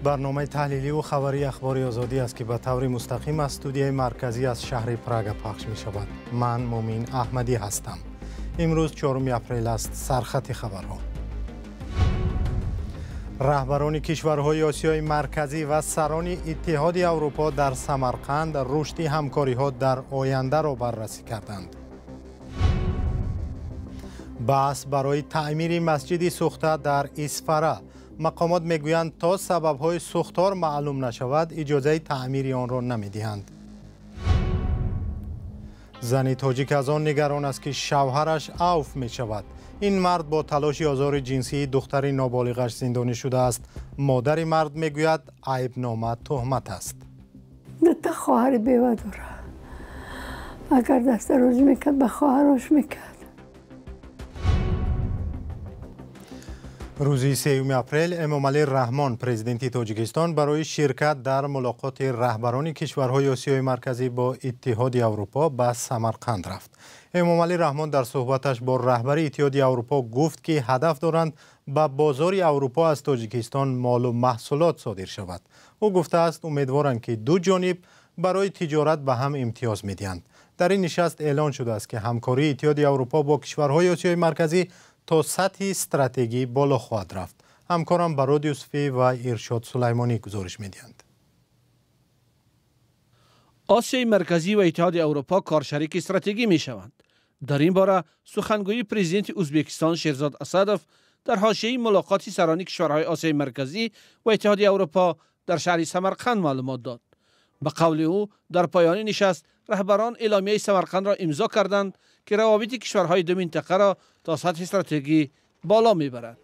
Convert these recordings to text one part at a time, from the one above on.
Барномаи таҳлиливу хабарии Ахбори Озодӣ аст, ки ба таври мустақим аз студияи марказӣ аз шаҳри Прага пахш мешавад. Ман Мумин Аҳмадӣ ҳастам. Имрӯз 4 апрел аст. Сархати хабарҳо. Раҳбарони кишварҳои Осиёи Марказӣ ва сарони Иттиҳоди Аврупо дар Самарқанд рушди ҳамкориҳо дар ояндаро баррасӣ карданд. Баҳс барои таъмири масҷиди сӯхта дар Исфара. Мақомот мегӯянд, то сабабҳои сӯхтор маълум нашавад, иҷозаи таъмири онро намедиҳанд. Зани тоҷик аз он нигарон аст, ки шавҳараш авф мешавад. Ин мард бо талоши озори ҷинсии духтари ноболиғаш зиндонӣ шудааст. Модари мард мегӯяд, айбнома туҳмат аст. Дута хоҳари бева дора. Агар дастдарозӣ мекард, ба хоҳарош мекард. Рӯзи 3 апрел Эмомалӣ Раҳмон, президенти Тоҷикистон, барои ширкат дар мулоқоти раҳбарони кишварҳои Осиёи Марказӣ бо Иттиҳоди Аврупо ба Самарқанд рафт. Эмомалӣ Раҳмон дар суҳбаташ бо раҳбари Иттиҳоди Аврупо гуфт, ки ҳадаф доранд ба бозори Аврупо аз Тоҷикистон молу маҳсулот содир шавад. Ӯ гуфтааст, умедворанд, ки ду ҷониб барои тиҷорат ба ҳам имтиёз медиҳанд. Дар ин нишаст эълон шудааст, ки ҳамкории Иттиҳоди Аврупо бо кишварҳои Осиёи Марказӣ то сатҳи стратегӣ боло хоҳад рафт. Ҳамкорам Барод Юсуфӣ ва Иршод Сулаймонӣ гузориш медиҳанд. Осиёи Марказӣ ва Иттиҳоди Аврупо коршарики стратегӣ мешаванд. Дар ин бора сухангӯи президенти Ӯзбекистон Шерзод Асадов дар ҳошияи мулоқоти сарони кишварҳои Осиёи Марказӣ ва Иттиҳоди Аврупо дар шаҳри Самарқанд маълумот дод. Ба қавли ӯ, дар поёни нишаст раҳбарон эъломияи Самарқандро имзо карданд, ки равобити кишварҳои ду минтақаро то сатҳи стратегӣ боло мебарад.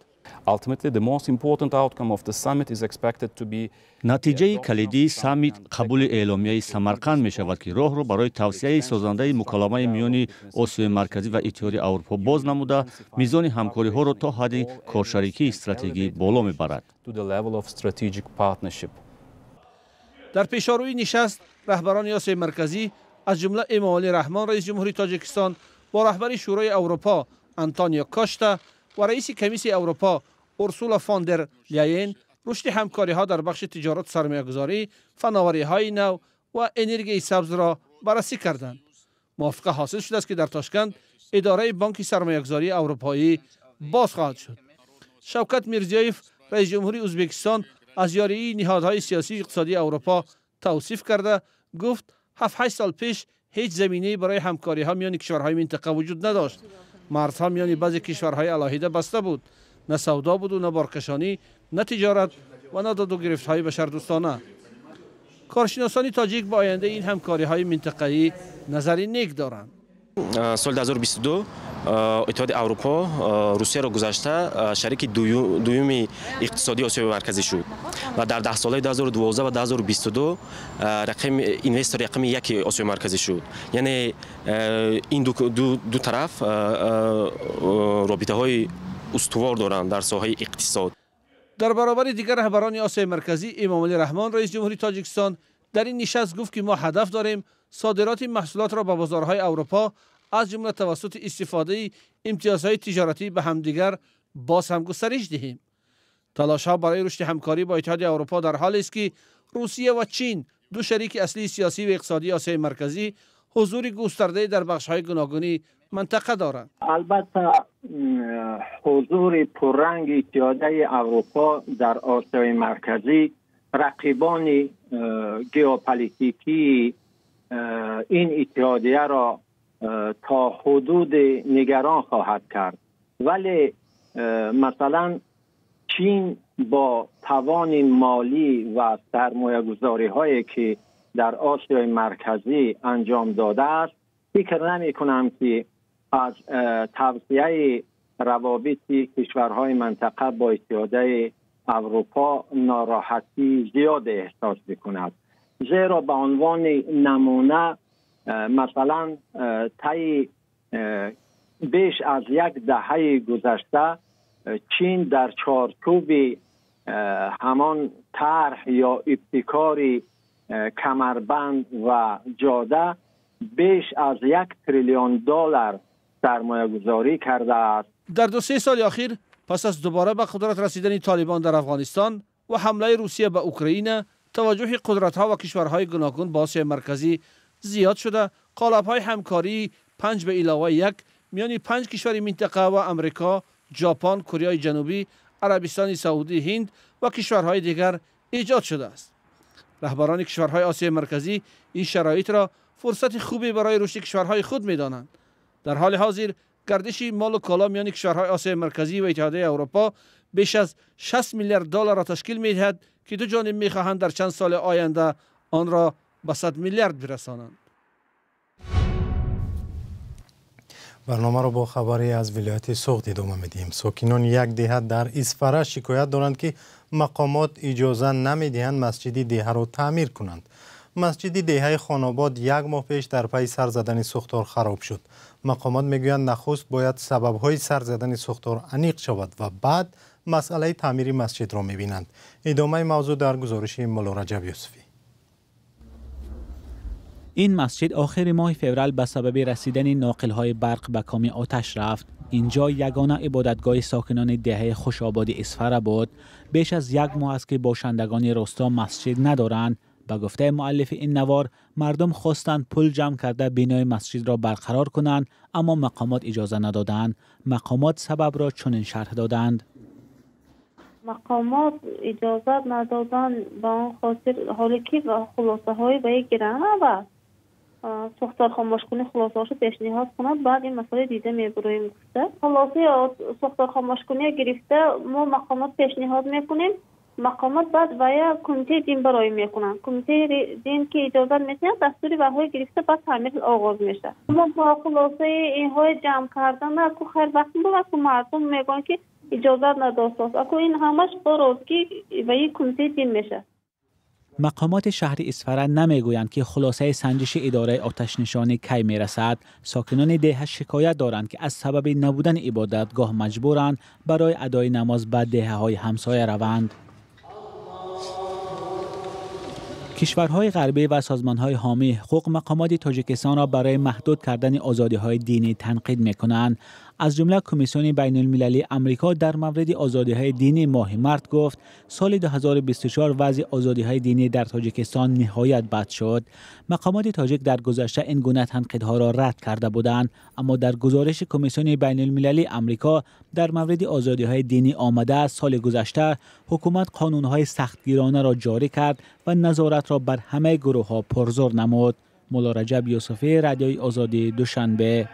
Натиҷаи калидии саммит қабули эъломияи Самарқанд мешавад, ки роҳро барои тавсияи созандаи муколамаи миёни Осиёи Марказӣ ва Иттиҳоди Аврупо боз намуда, мизони ҳамкориҳоро то ҳадди коршарикии стратегӣ боло мебарад. Дар пешорӯи нишаст раҳбарони Осиёи Марказӣ, аз ҷумла Эмомалӣ Раҳмон, раиси ҷумҳурии Тоҷикистон, бо раҳбари Шӯрои Аврупо Антонио Кошта ва раиси Комиссияи Аврупо Урсула фон дер Ляйен рушди ҳамкориҳо дар бахши тиҷорату сармоягузорӣ, фановариҳои нав ва энергияи сабзро баррасӣ карданд. Мувофиқа ҳосил шудааст, ки дар Тошканд идораи Бонки сармоягузории аврупоӣ боз хоҳад шуд. Шавкат Мирзиёев, раиси ҷумҳурии Ӯзбекистон, аз ёрии ниҳодҳои сиёсию иқтисодии Аврупо тавсиф карда гуфт, 7-8 сол пеш ҳеҷ заминае барои ҳамкориҳо миёни кишварҳои минтақа вуҷуд надошт. Марзҳо миёни баъзе кишварҳои алоҳида баста буд. На савдо буду, на боркашонӣ, на тиҷорат ва на доду гирифтҳои башардӯстона. Коршиносони тоҷик ба ояндаи ин ҳамкориҳои минтақаӣ назари нек доранд. Соли 2022 Иттиҳоди Аврупо Русияро гузашта шарики дуюми иқтисодии Осиёи Марказӣ шуд ва дар даҳсолаи 2012 ва 2022 инвестори рақами яки Осиёи Марказӣ шуд. Яъне ин ду тараф робитаҳои устувор доранд дар соҳаи иқтисод. Дар баробари дигар раҳбарони Осиёи Марказӣ, Эмомалӣ Раҳмон, раиси ҷумҳурии Тоҷикистон, дар ин нишаст гуфт, ки мо ҳадаф дорем содироти маҳсулотро ба бозорҳои Аврупо, аз ҷумла тавассути истифодаи имтиёзҳои тиҷоратӣ ба ҳамдигар боз ҳам густариш диҳем. Талошҳо барои рушди ҳамкорӣ бо Иттиҳоди Аврупо дар ҳолест, ки Русия ва Чин, ду шарики аслии сиёсӣ ва иқтисодии Осиёи Марказӣ, ҳузури густардае дар бахшҳои гуногуни минтақа доранд. Албатта, ҳузури пурранги Иттиҳодияи Аврупо дар Осиёи Марказӣ рақибони геополитикии ин иттиҳодияро то ҳудуд нигарон хоҳад кард. Вале масалан Чин бо тавони молӣ ва сармоягузориҳое ки дар Осиёи Марказӣ анҷом додааст, фикр намекунам ки аз тавсияи равобити кишварҳои минтақа бо Иттиҳодияи Аврупо нороҳатии зиёд эҳсос бикунад. Зеро ба унвони намуна масалан таи беш аз як даҳаи гузашта Чин дар чорчӯби ҳамон тарҳ ё ибтикори камарбанд ва ҷода беш аз 1 триллион доллар сармоягузорӣ кардааст. Дар 2-3 соли охир пас аз дубора ба қудрат расидани Толибон дар Афғонистон, ва ҳамлаи Русия ба Украина таваҷҷӯҳи қудратҳо ва кишварҳои гуногун ба Осиёи Марказӣ зиёд шуда, қолабҳои ҳамкории 5+1 миёни 5 кишвари минтақа ва Амрико, Ҷопон, Кореяи Ҷанубӣ, Арабистони Саудӣ, Ҳинд ва кишварҳои дигар эҷод шудааст. Раҳбарони кишварҳои Осиёи Марказӣ ин шароитро фурсати хубе барои рушди кишварҳои худ медонанд. Дар ҳоли ҳозир гардиши молу коло миёни кишварҳои Осиёи Марказӣ ва Иттиҳодияи Аврупо беш аз 60 миллиард долларро ташкил медиҳад, ки ду ҷониб мехоҳанд дар чанд соли оянда онро ба 100 миллиард бирасонанд. Барномаро бо хабаре аз вилояти Суғд идома медиҳем. Сокинони як деҳа дар Исфара шикоят доранд, ки мақомот иҷоза намедиҳанд масҷиди деҳаро таъмир кунанд. Масҷиди деҳаи Хонобод як моҳ пеш дар пайи сар задани сӯхтор хароб шуд. Мақомот мегӯянд, нахуст бояд сабабҳои сар задани сӯхтор аниқ шавад ва баъд масъалаи таъмири масҷидро мебинанд. Идомаи мавзӯъ дар гузориши Мулло Раҷаб Юсуфӣ. Ин масҷид охири моҳи феврал ба сабаби расидани ноқилҳои барқ ба коми оташ рафт. Инҷо ягона ибодатгоҳи сокинони деҳаи Хушободи Исфара буд. Беш аз як моҳ аст, ки бошандагони рӯсто масҷид надоранд. Ба гуфтаи муаллифи ин навор, мардум хостанд пул ҷамъ карда бинои масҷидро барқарор кунанд, аммо мақомот иҷоза надоданд. Мақомот сабабро чунин шарҳ доданд. Мақомот иҷозат надоданд ба он хотир, ҳоле ки хулосаҳои ба гиранд ва сохтор хомӯшкунӣ хулосаҳошо пешниҳод кунад, баъд ин масъала дида мебуроем гуфта. Хулосаи сохтор хомӯшкунӣ гирифта мо мақомот пешниҳод мекунем. Мақомот баъд вая кумитаи дин барои мекунанд. Кумитаи дин ки иҷозат медиҳанд, дастури ваҳои гирифта баъд таъмир оғоз мешавад. Мо бо хулосаи инҳои ҷамъ кардан аку хайр вақт буд, аку мардум мегӯянд ки иҷозат надоштааст. Аку ин ҳамаш бо розигӣ ваи кумитаи дин мешавад. Мақомоти шаҳри Исфара намегӯянд, ки хулосаи санҷиши идораи оташнишонӣ кай мерасад. Сокинони деҳа шикоят доранд, ки аз сабаби набудани ибодатгоҳ маҷбуранд барои адои намоз ба деҳаҳои ҳамсоя раванд. Кишварҳои ғарбӣ ва созмонҳои ҳомии ҳуқуқ мақомоти Тоҷикистонро барои маҳдуд кардани озодиҳои динӣ танқид мекунанд. Аз ҷумла Комиссиони байналмилалии Амрико дар мавриди озодиҳои динӣ моҳи март гуфт, соли 2024 вазъи озодиҳои динӣ дар Тоҷикистон ниҳоят бад шуд. Мақомоти тоҷик дар гузашта ин гуна танқидҳоро рад карда буданд, аммо дар гузориши Комиссиони байналмилалии Амрико дар мавриди озодиҳои динӣ омадааст, соли гузашта ҳукумат қонунҳои сахтгиронаро ҷорӣ кард ва назоратро бар ҳамаи гурӯҳҳо пурзӯр намуд. Мулло Раҷаб Юсуфӣ, Радиои Озодӣ, Душанбе.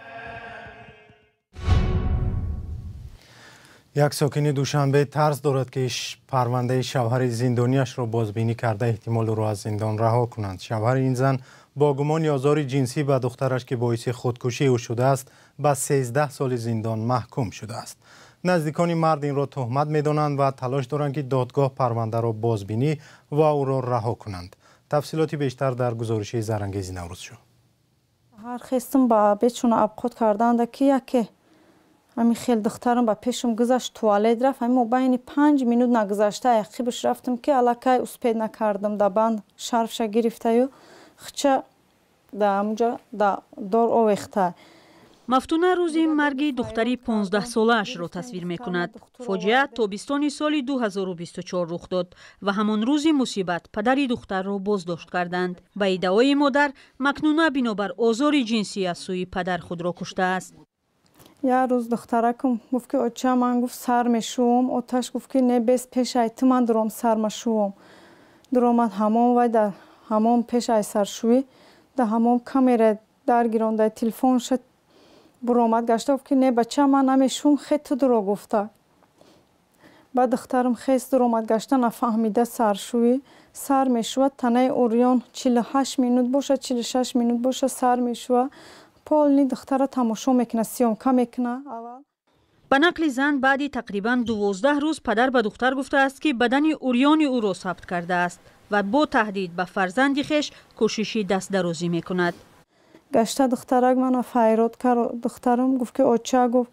Як сокини Душанбе тарс дорад, ки парвандаи шавҳари зиндониашро бозбинӣ карда эҳтимол ӯро аз зиндон раҳо кунанд. Шавҳари ин зан бо гумони озори ҷинсӣ ба духтараш, ки боиси худкушии ӯ шудааст, ба 13 соли зиндон маҳкум шудааст. Наздикони мард инро туҳмат медонанд ва талош доранд, ки додгоҳ парвандаро бозбинӣ ва ӯро раҳо кунанд. Тафсилоти бештар дар гузориши Зарангези Наврӯзшо. Ҳар хестам ба бечуна абқот карданда, ки яке ҳамин хел духтарам ба пешам гузашт, туалет рафт. Ҳамин мобайни 5 минут нагузашта яқибаш рафтам, ки аллакай успед накардам, да банд шарфша гирифтаю хча да ҳамунҷа да дор овехта. Мафтуна рӯзи марги духтари 15-солаашро тасвир мекунад. Фоҷиа тобистони соли 2024 рух дод ва ҳамон рӯзи мусибат падари духтарро боздошт карданд. Ба иддаои модар, Макнуна бинобар озори ҷинсӣ аз сӯи падар худро куштааст. Як рӯз духтаракам гуфт, ки оча, ман гуфт сар мешӯвам. Оташ гуфт, ки не, бес пеш ай ту ман дуром сар машӯвам. Дуромад ҳамом, вай дар ҳамом пеш ай саршӯӣ дар ҳамом камера даргиронда телефонша буромад гашта, гуфт, ки не, бача, ман намешӯвам, хе ту дуро гуфта. Баъд духтарам хес дуромад гашта, нафаҳмида саршӯӣ сар мешӯвад, танаи урён 48 минут боша, 46 минут боша сар мешӯвад. Полни духтара тамошо мекунад, съёмка мекунад аввал. Ба нақли зан, баъди тақрибан 12 рӯз падар ба духтар гуфтааст, ки бадани урёни ӯро сабт кардааст ва бо таҳдид ба фарзанди хеш кӯшиши дастдарозӣ мекунад. Гашта духтарак мана файрод кард. Духтарам гуфт, ки оча, гуфт,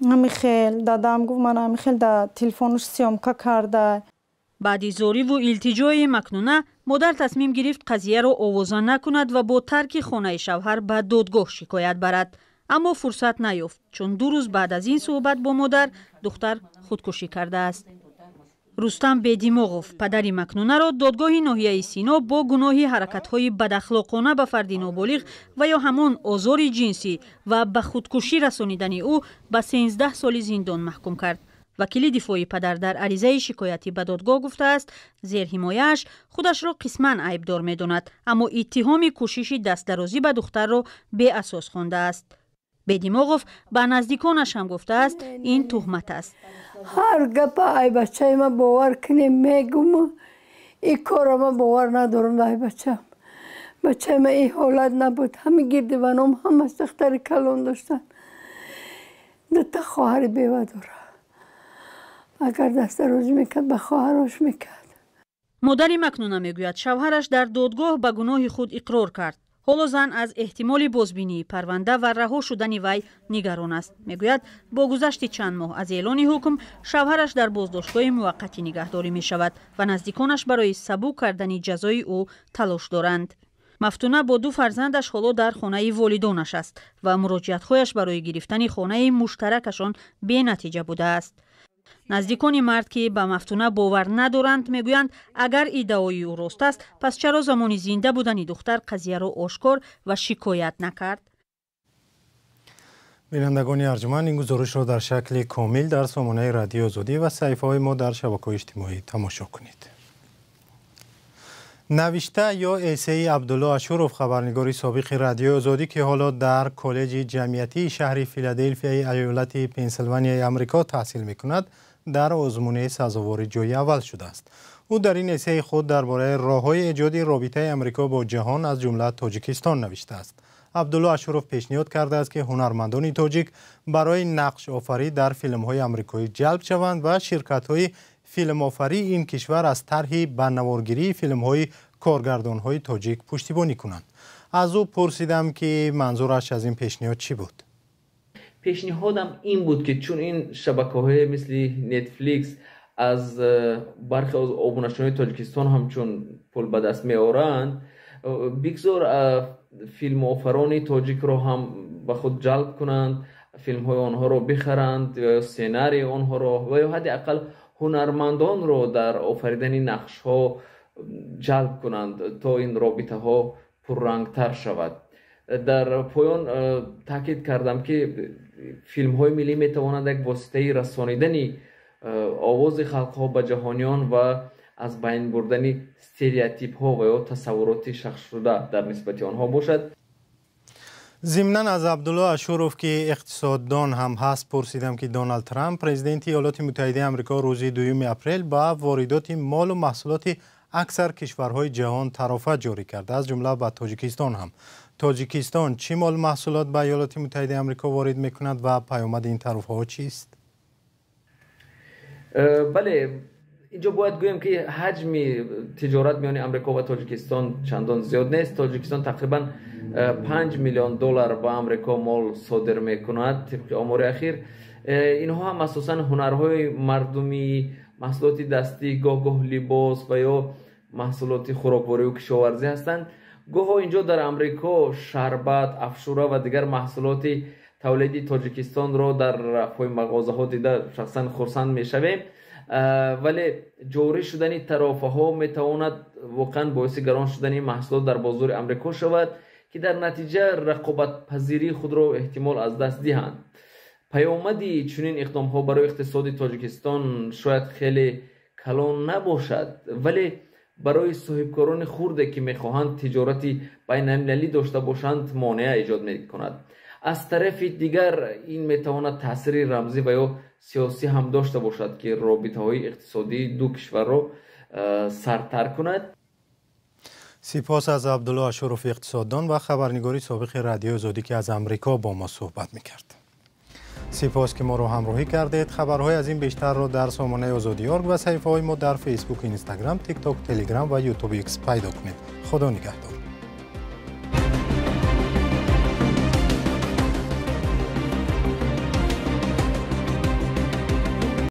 ҳамин хел дадам гуфт, мана ҳамин хел дар телефонаш съёмка карда. Баъди зориву илтиҷои Макнуна модар тасмим гирифт қазияро овоза накунад ва бо тарки хонаи шавҳар ба додгоҳ шикоят барад, аммо фурсат наёфт, чун 2 рӯз баъд аз ин суҳбат бо модар духтар худкушӣ кардааст. Рустам Бедимоғов, падари Макнунаро додгоҳи ноҳияи Сино бо гуноҳи ҳаракатҳои бадахлоқона ба фарди ноболиғ ва ё ҳамон озори ҷинсӣ ва ба худкушӣ расонидани ӯ ба 13 соли зиндон маҳкум кард. Вакили дифои падар дар аризаи шикоятӣ ба додгоҳ гуфтааст, зерҳимояаш худашро қисман айбдор медонад, аммо иттиҳоми кӯшиши дастдарозӣ ба духтарро беасос хондааст. Бедимоғов ба наздиконаш ҳам гуфтааст, ин туҳмат аст. Ҳар гапа ай бачаи ма бовар кунем, мегум, и кора ма бовар надорам. Ай бачам, бачаи ма ин ҳолат набуд. Ҳами гирдиваном ҳамаш духтари калон доштанд. Дута хоҳари бева дора, агар дастдарозӣ мекард, ба хоҳарош мекард. Модари Макнуна мегӯяд, шавҳараш дар додгоҳ ба гуноҳи худ иқрор кард. Ҳоло зан аз эҳтимоли бозбинии парванда ва раҳо шудани вай нигарон аст. Мегӯяд, бо гузашти чанд моҳ аз эълони ҳукм шавҳараш дар боздоштгоҳи муваққатӣ нигаҳдорӣ мешавад ва наздиконаш барои сабук кардани ҷазои ӯ талош доранд. Мафтуна бо ду фарзандаш ҳоло дар хонаи волидонаш аст ва муроҷиатҳояш барои гирифтани хонаи муштаракашон бенатиҷа будааст. Наздикони мард, ки ба Мафтуна бовар надоранд, мегӯянд, агар иддаои ӯ рост аст, пас чаро замони зинда будани духтар қазияро ошкор ва шикоят накард? Бинандагони арҷманд, ин гузоришро дар шакли комил дар сомонаи Радиои Озодӣ ва саҳифаҳои мо дар шабакаҳои иҷтимоӣ тамошо кунед. Навишта ё эссеи Абдулло Ашуров, хабарнигори собиқи Радиои Озодӣ, ки ҳоло дар коллеҷи ҷамъиятии шаҳри Филаделфияи иёлати Пенсилванияи Амрико таҳсил мекунад, дар озмуни сазовори ҷои аввал шудааст. Ӯ дар ин эссеи худ дар бораи роҳҳои эҷоди робитаи Амрико бо ҷаҳон, аз ҷумла Тоҷикистон, навиштааст. Абдулло Ашуров пешниҳод кардааст, ки ҳунармандони тоҷик барои нақшофарӣ дар филмҳои амрикоӣ ҷалб шаванд ва ширкатҳои филмофарии ин кишвар аз тарҳи ба наворгирии филмҳои коргардонҳои тоҷик пуштибонӣ кунанд. Аз ӯ пурсидам, ки манзураш аз ин пешниҳод чӣ буд. Пешниҳодам ин буд, ки чун ин шабакаҳое мисли Netflix аз бархе аз обунашони Тоҷикистон ҳамчун пул ба даст меоранд, бигзор филмофарони тоҷикро ҳам ба худ ҷалб кунанд, филмҳои онҳоро бихаранд ё сценарии онҳоро ва ё ҳадди ақал ҳунармандонро дар офаридани нақшҳо ҷалб кунанд, то ин робитаҳо пуррангтар шавад. Дар поён таъкид кардам, ки филмҳои миллӣ метавонанд як воситаи расонидани овози халқҳо ба ҷаҳониён ва аз байн бурдани стереотипҳо ва ё тасаввуроти шахсшуда дар нисбати онҳо бошад. Зимнан аз Абдулло Ашуров, ки иқтисоддон ҳам ҳаст, пурсидам, ки Доналд Трамп, президенти Иёлоти Муттаҳидаи Амрико, рӯзи 2 апрел ба воридоти молу маҳсулоти аксар кишварҳои ҷаҳон тарофа ҷорӣ кард, аз ҷумла ба Тоҷикистон ҳам. Тоҷикистон чӣ мол маҳсулот ба Иёлоти Муттаҳидаи Амрико ворид мекунад ва паёмади ин тарофаҳо чист? Бале, инҷо бояд гӯем, ки ҳаҷми тиҷорат миёни Амрико ва Тоҷикистон чандон зиёд нест. Тоҷикистон тақрибан 5 миллион доллар ба Амрико мол содир мекунад, тибқи омори ахир. Инҳо ҳам асосан ҳунарҳои мардумӣ, маҳсулоти дастӣ, гоҳ-гоҳ либос ва ё маҳсулоти хӯрокворию кишоварзӣ ҳастанд. Гоҳо инҷо дар Амрико шарбат, афшура ва дигар маҳсулоти тавлиди Тоҷикистонро дар рафҳои мағозаҳо дида шахсан хурсанд мешавем, вале ҷорӣ шудани тарофаҳо метавонад воқеан боиси гарон шудани маҳсулот дар бозори Амрико шавад, ки дар натиҷа рақобатпазирии худро эҳтимол аз даст диҳанд. Паёмади чунин иқдомҳо барои иқтисоди Тоҷикистон шояд хеле калон набошад, вале барои соҳибкорони хурде, ки мехоҳанд тиҷорати байналмилалӣ дошта бошанд, монеа эҷод мекунад. Аз тарафи дигар, ин метавонад таъсири рамзӣ ва ё сиёсӣ ҳам дошта бошад, ки робитаҳои иқтисодии ду кишварро сардтар кунад. Сипос аз Абдулло Ашуров, иқтисоддон ва хабарнигори собиқи Радиои Озодӣ, ки аз Амрико бо мо суҳбат мекард. Сипос, ки моро ҳамроҳӣ кардед. Хабарҳои аз ин бештарро дар сомонаи Озодӣ орг ва саҳифаҳои мо дар Фейсбук, Инстаграм, Тикток, Телеграм ва Ютуб, Икс пайдо кунед. Худо нигаҳдор.